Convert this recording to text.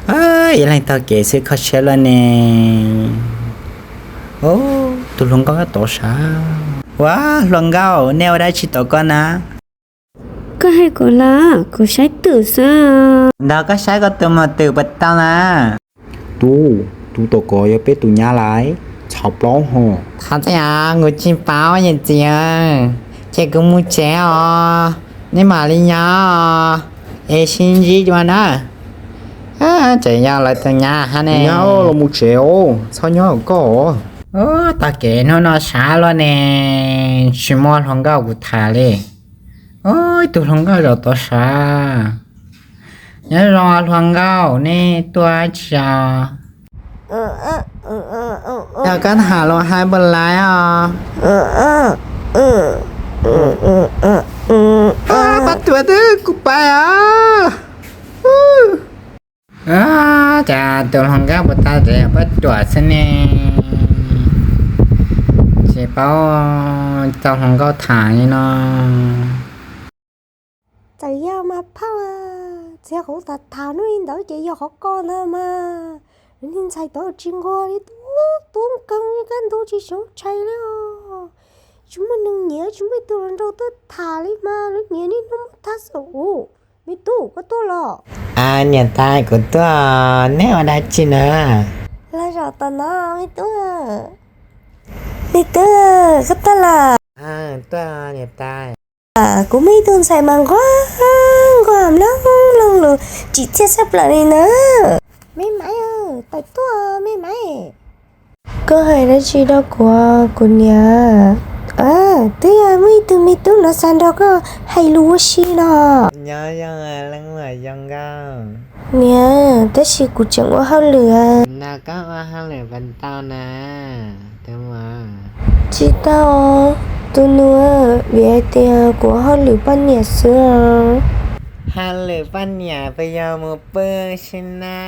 Ib leeg taug kev xwb kho siab luaj ne. Tus hluas nkauj tov sav. Ua, hluas nkauj, nej ua dab tsi tom ko na? Koj hais kuv los, kuv saib twm xwb. Ntawd koj saib koj tus muam twm puas tau na? Tub, tus tom ko yog peb tus nyab lawm, txhaum plaub hos. Thov txim os, kuv tsis paub yawm txiv, ces kuv mus tsev os, nej mam li nyob es sib ntsib dua na. Tseem yog lawv tus nyab hab ne. Nyab los mus tsev os, txhob nyob hauv koj os. Taug kev hnub no sav luaj ne, tsis muaj hluas nkauj kuv tham li. Ib tug hluas nkauj zaum tod sav. Nyob zoo hluas nkauj, nej tuaj tsis os? Yog koj tham los hais puas lais os? Pab tuam twb kuv pais os. Cas tus hluas nkauj puas tau tsev pab tuam xwb ne, tsis paub tau hluas nkauj tham li no. Txawm yog mas phauj, txiav qhov tham tham hnub ntawd ces yog qhov ko ntag mas. Lawv niag ntxhais tod tsis nquag li, tub tub nkeeg li, kaj ntug tsis xyov tshais li os. Tsis muaj neeg nyiam, tsis muaj ib tug hluas nraug tuaj tham li mas lawv nyiam niaj hnub muab thab xwb. Ub, me tub koj tuaj los? Niam tais, kuv tuaj, neb ua dab tsi na? Los zaum tom no me tub. Me tub, koj tuaj los? Tuaj niam tais. Kuv muaj ib tug ntxhais mas nquag nquag mloog mloog lus tsim txiaj tshaj plaws li na. Me maiv, tawm tuaj me maiv. Koj hais dab tsi rau kuv, kuv niam? Twb yog muaj ib tug me tub no xav nrog koj hais lus ua si no. Nyob zoo leej muam zoo nkauj. Niam, tab sis kuv tseem ua hauj lwm. Nrog koj ua hauj lwm puas tau na, tus muam? Tsis tau, tus nus, vim hais tias kuv ua hauj lwm poj niam xwb. Hauj lwm poj niam puas yog mus pw xwb na?